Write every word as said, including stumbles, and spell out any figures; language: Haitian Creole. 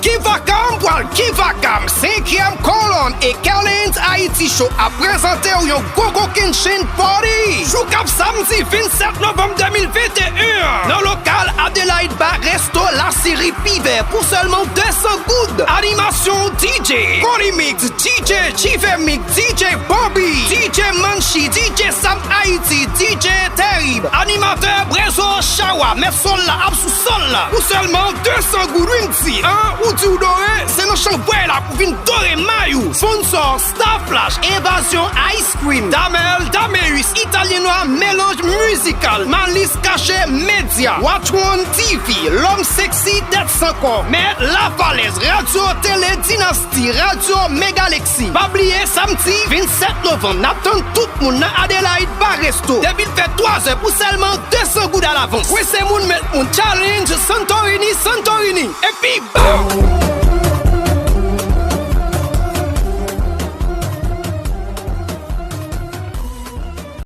Kivakam pral Kivakam, senkyèm kolòn e Kelens Haiti Show ap prezante w yon Gogo Kenshin Party. Jou k ap samdi vennsèt novanm de mil venteyen an, nan lokal Adelaide Bar Resto Lasiri Pivè pou sèlman de san goud. Animasyon D J Cody Mix, D J Chive Mix, D J Bobby, D J Manchi, D J Sam Haiti, D J Terib, animatè Brezo Chawa, mèt sòl la ap sou sòl la. Pou sèlman de san goud, wi m di, an, ou di w dore, se nan chanpwèy la pou vin dore may ou. Sponsor, Star Flash, Evazyon Ice Cream, Damel, Dameus, Italienwa, Melanj Mizikal, Malis Kache Medya, Watch One T V, Lòm Seksi Tèt San Kò, Mèt Lafalèz, Radyo Tele Dinasti, Radyo Megalexi. Pa bliye, samdi vennsèt novanm, n ap tann tout moun nan Adelaide Bar Resto. Depi l fè twa zè pou sèlman de san goud alavans. Kwese moun, mèt moun, challenge Santorini, Santorini. Epi, bam!